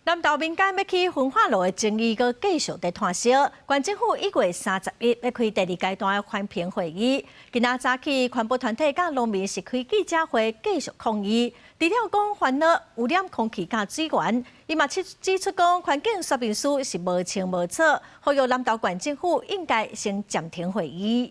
南投民間欲起焚化爐的爭議閣繼續佇湠燒，縣政府1月31欲開第二階段的環評會議。今仔早起，環保團體佮農民是開記者會繼續抗議，除了講煩惱污染空氣佮水源，伊嘛指出講環境說明書是無清無楚，呼籲南投縣政府應該先暫停會議。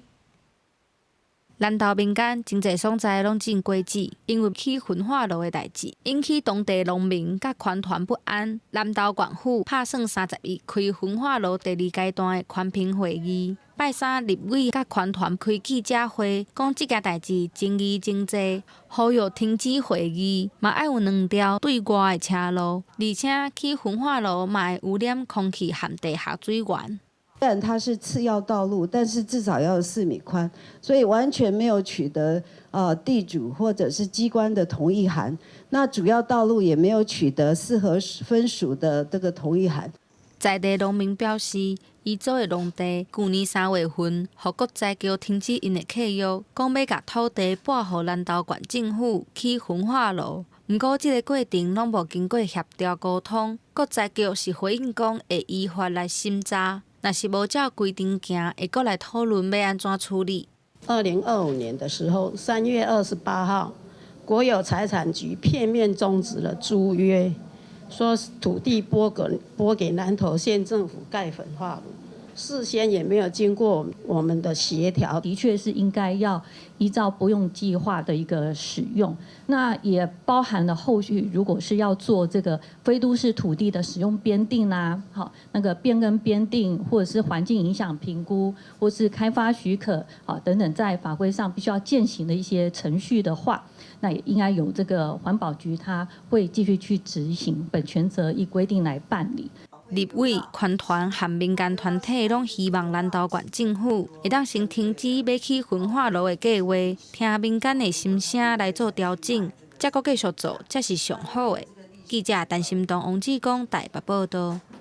南投民間真濟所在攏種果子，因為起焚化爐的代誌，引起當地農民佮環團不安。南投縣府拍算31開焚化爐第二階段的環評會議。拜三立委佮環團開記者會，講這件代誌爭議真濟，呼籲停止會議，嘛愛有兩條對外的車路，而且起焚化爐嘛會污染空氣和地下水源。雖然它是次要道路，但是至少要有4米寬，所以完全沒有取得地主或者是機關的同意函。那主要道路也沒有取得四合分署的這個同意函。在地農民表示，伊租的農地，舊年3月份，予國財局停止𪜶的契約，講欲共土地撥予南投縣政府起焚化爐。毋過，這個過程攏無經過協調溝通，國財局是回應講會依法來審查。若是無照規定行，會閣來討論欲按怎處理。2025年的時候，3月28號，國有財產局片面終止了租約，說土地撥給南投縣政府蓋焚化爐，事先也沒有經過我們的協調。的確是應該要依照撥用計劃的一個使用，那也包含了後續如果是要做這個非都市土地的使用編定啦，好，那個變更編定，或者是環境影響評估，或是開發許可啊等等，在法規上必須要踐行的一些程序的話，那也應該由這個環保局，它會繼續去執行本權責依規定來辦理。立委、環團和民間團體攏希望南投縣政府會當先停止欲起焚化爐的計劃，聽民間的心聲來做調整，才閣繼續做，才是上好的。記者陳心東、王志剛台北報道。